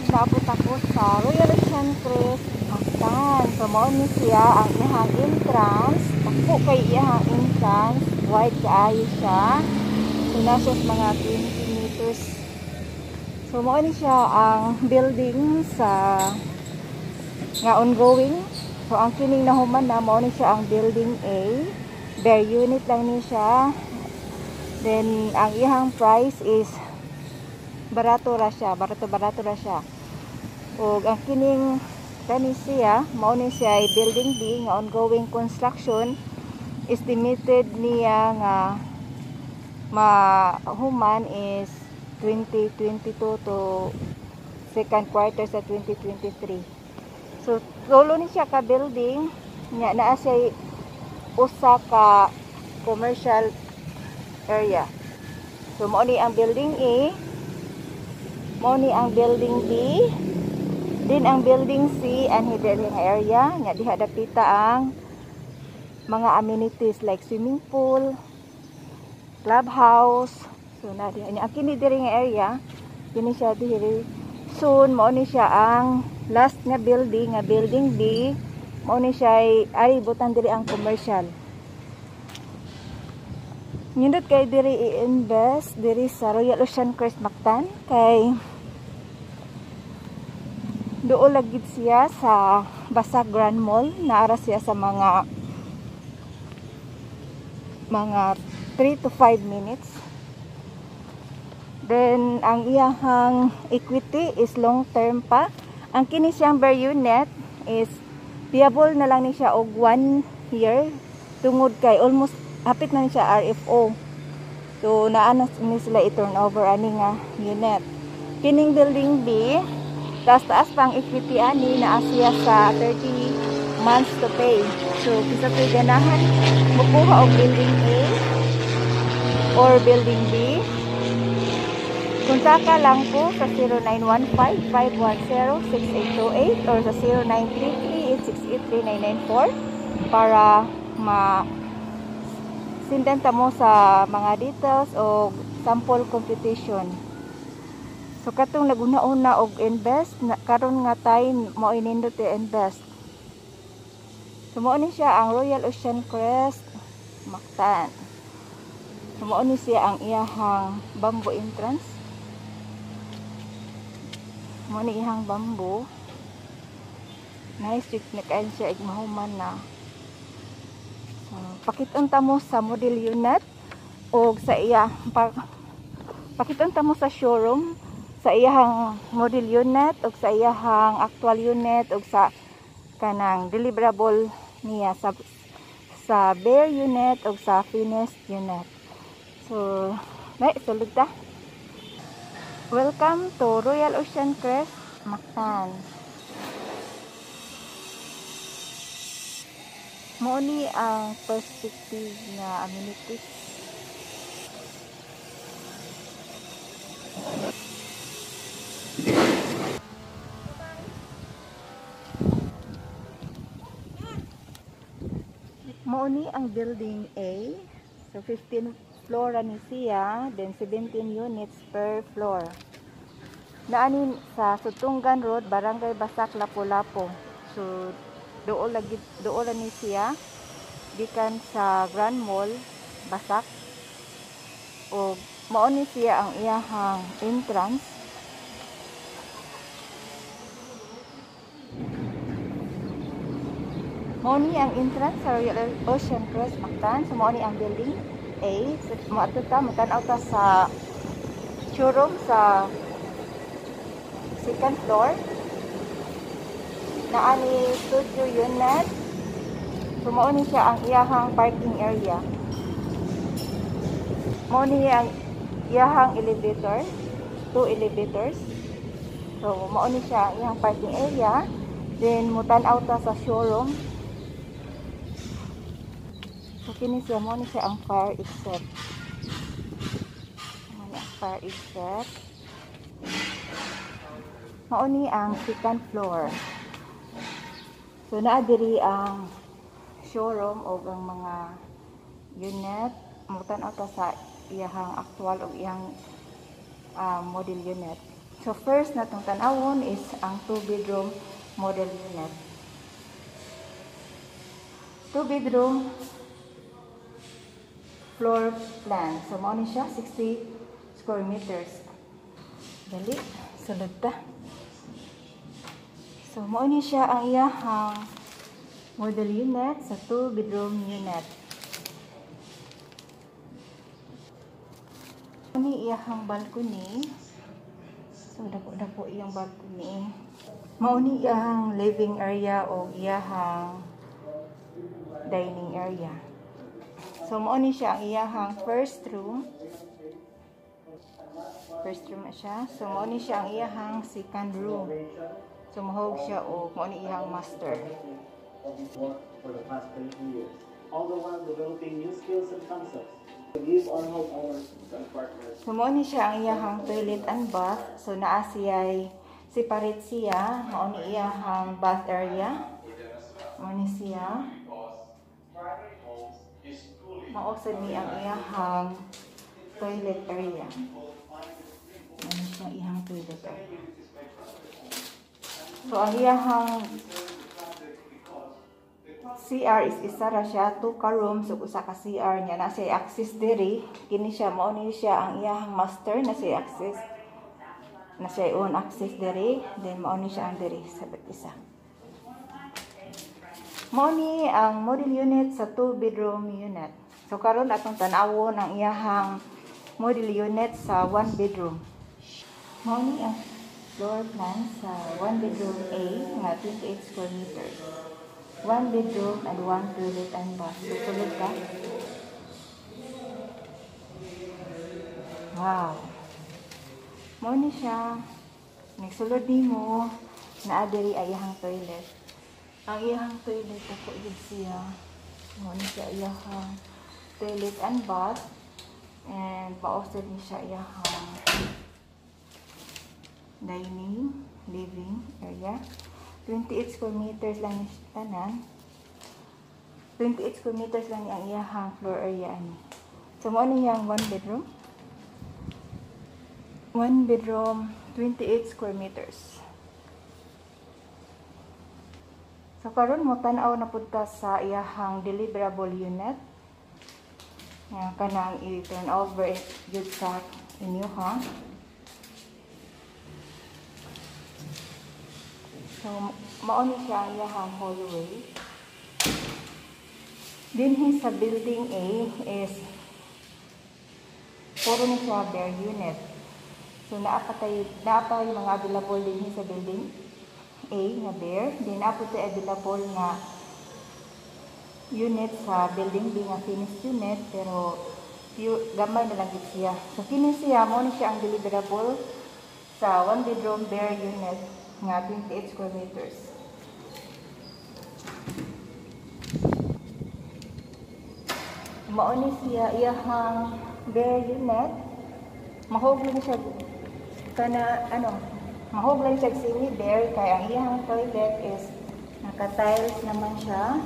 Naabot ako sa Royal Ocean Crest, Mactan. So mao ni siya ang iyang entrance. Dako kay iyang entrance, wide kaayo siya. So naa siya sa mga 20 meters. So mao ni siya ang building sa nga ongoing. So ang kining nahuman na, mao ni siya ang building A. Bare unit lang ni siya. Then ang iyang price is barato ra siya, barato barato ra siya. Ug ang kining kani siya, mao ni siya ay building B nga ongoing construction. Estimated niya nga mahuman is 2022 to second quarter sa 2023. So tulo ni siya ka building nya, naa siya usa ka commercial area. So mao ni ang building A, mao ni ang building B, din ang building C and diri nga area nga diha dapita ang mga amenities like swimming pool, clubhouse. So na diha ang kini diri nga area, kini siya diri soon mao ni siya ang last nga building, nga building B. Mao ni siya ay butan diri ang commercial. Nindot kay diri i-invest diri sa Royal Ocean Crest Mactan kay duol lagi siya sa Basak Grand Mall. Naara siya sa mga 3 to 5 minutes. Then ang iyahang equity is long term pa. Ang kini siyang bare unit is payable na lang ni siya og 1 year tungod kay almost hapit na ni siya RFO. So naa na ni sila i-turn over ani nga unit. Kining building B, taas-taas pa ang equity ani, naa siya sa 30 months to pay. So kinsa to'y ganahan mukuha og building A or building B, kontaka lang po sa 0915-510-6828 or sa 0933-868-3994 para ma sindan ta mo sa mga details o sample computation. So katong naguna-una og invest na, karon nga time mao nindot i-invest. So mao ni siya ang Royal Ocean Crest Mactan. So mao ni siya ang iyahang bamboo entrance. Mao ni iyang bamboo. Nice jud na kaayo siya ig mahuman na. So, pakit-on ta mo sa model unit o sa iya pakit-on ta mo sa showroom sa iyahang model unit o sa iyahang actual unit o sa kanang deliverable niya sa bare unit o sa finished unit. So, may sulod ta. Welcome to Royal Ocean Crest Mactan. Mao ni ang perspective nga amenities. Mao ni ang building A. So 15 floor ni siya, then 17 units per floor. Naani sa Sottungan Road, Barangay Basak, Lapu-Lapu. So duol lagi, duol ni siya gikan sa Grand Mall Basak. Og mao ni siya ang iyahang entrance. Mao ni ang entrance sa Royal Ocean Crest Mactan. So mao ni ang building A. So moadto ta, motan-aw ta sa showroom sa second floor. Naa ni studio unit. So mao ni siya ang iyahang parking area. Mao ni ang iyahang elevator, 2 elevators. So mao ni siya ang iyahang parking area. Then mutan-aw ta sa showroom. So kini siya, mao ni siya ang fire exit. Mao ni ang fire exit. Mao ni ang second floor. So naa diri ang showroom og ang mga unit. Mutan-aw ta sa iyahang actual og iyang model unit. So first natong tan-awon is ang 2 bedroom model unit. 2 bedroom floor plan. So mao ni siya, 60 square meters. Dali, sulod ta. So mao ni siya ang iyahang model unit sa 2 bedroom unit. Ni iyahang balcony. So dako-dako iyang balcony. Mao ni iyahang living area o iyahang dining area. So mao ni siya ang iyahang first room. First room na siya. So mao ni siya ang iyahang second room. So mahog siya og mao ni iyahang master. For the past 22 years, all the while developing new skills and concepts to give our homeowners and partners. So mao ni siya ang iyahang toilet and bath. So naa siya'y separate siya, mao ni iyahang bath area. Mao ni siya. Mao sad ni ang iyahang toilet area. Mao ni siya iyahang toilet area. So ang iyahang CR is isa ra siya, 2 ka rooms ug usa ka CR niya na siya access diri. Kini siya, mao ni siya ang iyahang master na siya access. Na siya own access diri, then mao ni siya ang diri sa isa. Mao ni ang model unit sa 2 bedroom unit. So karon atong tan-awon ang iyahang model unit sa 1 bedroom. Mao ni ang floor plan sa 1 bedroom A nga 28 square meters. 1 bedroom and 1 toilet and bath. So sulod ka. Wow. Mao ni siya. Nagsulod nimo naa diri ay iyahang toilet. Ang iyahang toilet ako gid siya. Mao ni siya iyahang toilet and bath, and mao sad ni siya iyahang dining, living area. 28 square meters lang ni siya tanan. 28 square meters lang ni ang iyahang floor area ani. So mao ni iyang 1 bedroom. 1 bedroom, 28 square meters. So karon mo tan-aw na pud ta sa iyahang deliverable unit. Nga kanang i-turn over jud sa inyo ha. So mao ni siya ang iyahang hallway. Dinhi sa building A is puro ni siya bare unit. So naa pa yung mga available dinhi sa building A nga bare, din naa po tay available nga unit sa building B nga finished unit, pero few, gamay na lang gid siya. So kini siya mao ni siya ang deliverable sa 1 bedroom bare unit nga 28 square meters. Mao ni siya iyahang bare unit. Mahog lang siya kana ano, mahog lang siya semi bare kay ang iyahang toilet is naka-tiles naman siya.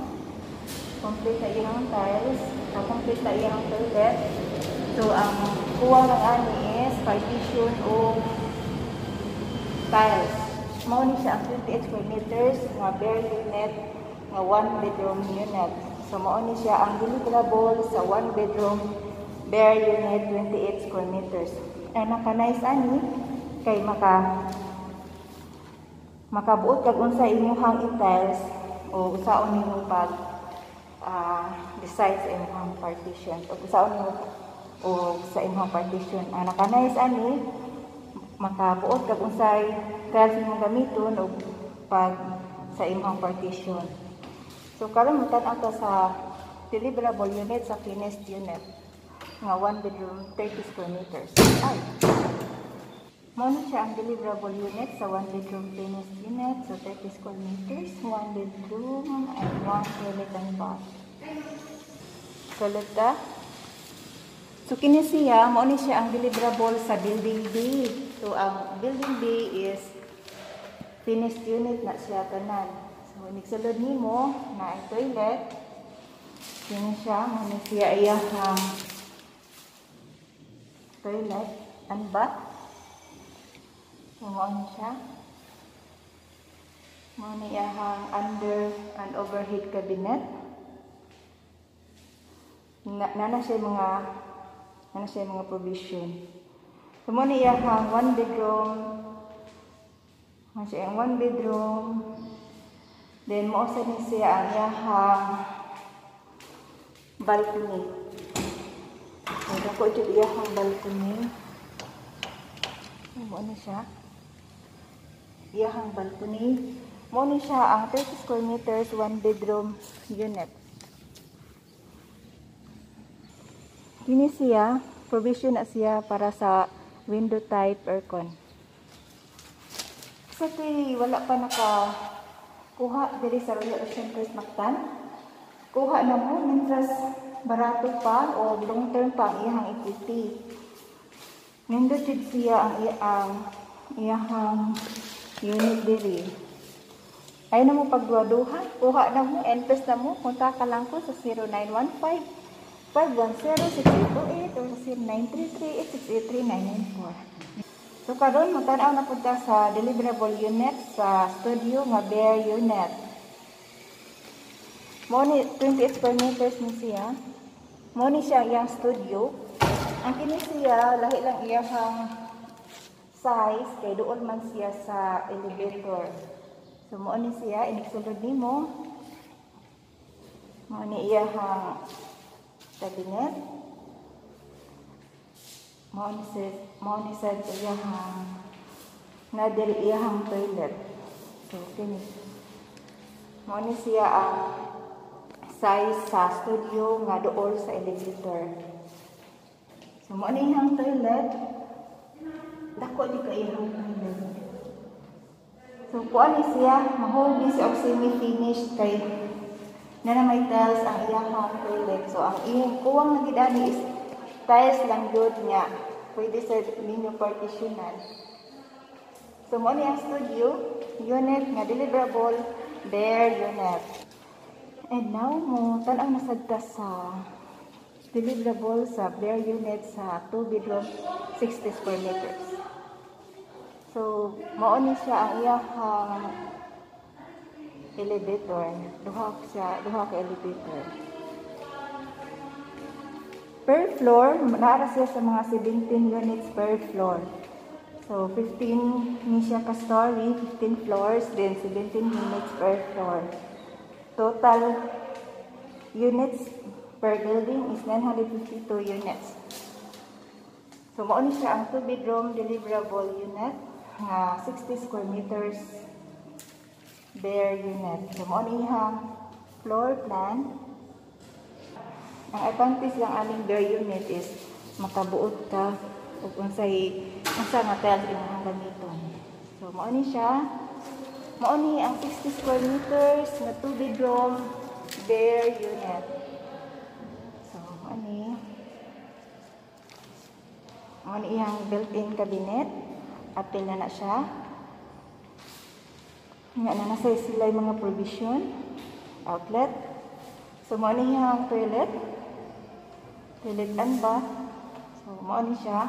Complete na iyahang tiles, complete na iyahang toilet. So ang kuwang lang ani is partition o tiles. Mao ni siya ang 28 square meters nga bare unit nga 1 bedroom unit. So mao ni siya ang deliverable sa 1 bedroom bare unit 28 square meters. Ay naka-nice ani kay makabuot kag unsa imong i-tiles o usaon nimo pag design sa imong partition o usaon nimo o sa imong partition. Ang naka-nice ani makabuot kag unsay tiles imong gamiton og pag sa imong partition. So karon mo tan-aw ta sa deliverable unit sa finished unit nga 1 bedroom 30 square meters. Ay. Mao ni siya ang deliverable unit sa 1 bedroom finished unit, so 30 square meters, 1 bedroom and 1 toilet and bath. Sulod ta. So kini siya, mao ni siya ang deliverable sa building B. So ang building B is finished unit na siya tanan. So nigsulod nimo na ang toilet. Kini siya, mao ni siya iyang toilet and bath. So, mao ni siya. Mao ni iyahang under and overhead cabinet. Na, na siya mga provision. So, mao ni iyahang one bedroom. Mao siya ang one bedroom. Then, mao sa ni siya ang iyahang balcony. So, dako jud iyahang balcony. Mao ni siya. Iyahang balcony. Mao ni siya ang 30 square meters one bedroom unit. Kini siya, provision na siya para sa window type aircon. Sa kay wala pa naka kuha diri sa Royal Ocean Crest Mactan, kuha na mo mientras barato pa o long term pa ang iyahang equity. Nindot jud siya ang iyahang unit diri. Ay na mo pagduha-duha, kuha na mo, invest na mo, kontak lang ko sa 0915 510-6828 or sa 0933-868-3994. So karon magtan-aw na pud ta sa deliverable unit sa studio nga bare unit. Mo ni 28 square meters ni siya. Mo ni siya iyang studio. Ang kini siya lahi lang iyang size kay duol man siya sa elevator. So mo ni siya inig sulod nimo. Mo ni iyang cabinet. Mao ni sa iyahang na diri iyahang toilet. So kini. Mao ni siya ang size sa studio nga duol sa elevator. So mao ni iyang toilet. Dako di ka iyang toilet. So kuan ni siya, mahog ni siya og semi-finished kay na may tiles ang iyahang toilet. So ang iyang kuwang na gid ani is tiles lang gyud niya. Pwede sa ninyo partitionan. So mo ni ang studio unit nga deliverable bare unit. And now mo tan-aw na sad ta sa deliverable sa bare unit sa 2 bedroom 60 square meters. So mao ni siya ang iyahang elevator. Duha siya, duha ka elevator. Per floor, naara siya sa mga 17 units per floor. So, 15 ni siya ka story, 15 floors, then 17 units per floor. Total units per building is 952 units. So, mao ni siya ang 2-bedroom deliverable unit nga 60 square meters bare unit. So, mao ni iyang floor plan. Ang advantage lang aning bare unit is makabuot ka ug unsay unsa nga tiles imong gamiton. So mao ni siya. Mao ni ang 60 square meters nga 2 bedroom bare unit. So mao ni. Mao ni iyang built-in cabinet. Apil na na siya. Nga na nasa sila yung mga provision outlet. So mao ni iyang toilet. Toilet and bath. So mao ni siya.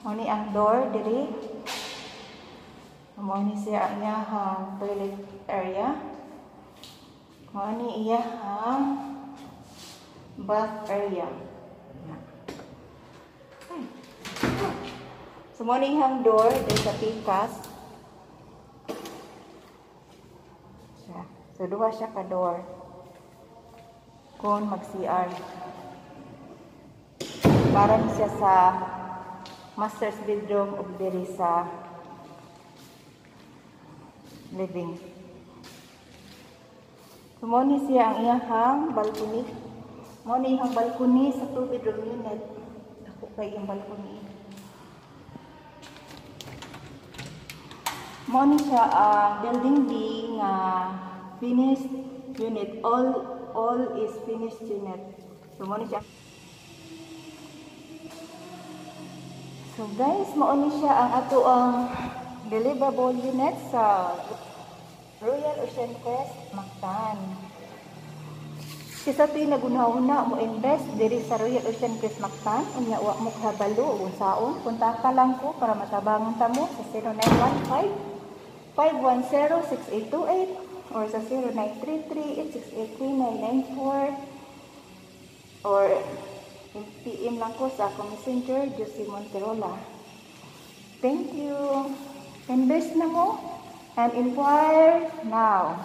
Mao ni ang door diri. Mao ni siya ang iyahang toilet area. Mao ni iyahang bath area. So mao ni iyang door diri sa pikas. Siya. So duha siya ka door. Kung mag-CR. Para ni siya sa master's bedroom ug diri sa living. So mao ni siya ang iyahang balcony. Mao ni iyang balcony sa 2 bedroom unit. Dako kay iyang balcony. Mao ni siya ang building B nga finished unit. All is finished unit. So mao ni siya. So guys, mao ni siya ang ato ang deliverable unit sa Royal Ocean Crest Mactan. Sa tuwing naghunahuna mo invest diri sa Royal Ocean Crest Mactan, unya wa mo kabalo unsaon, kontakta lang ko para matabangan ta mo sa 0915 510-6828 or sa 0933-868-3994 or PM lang ko sa akong Messenger, Josie Monterola. Thank you. Invest na mo and inquire now.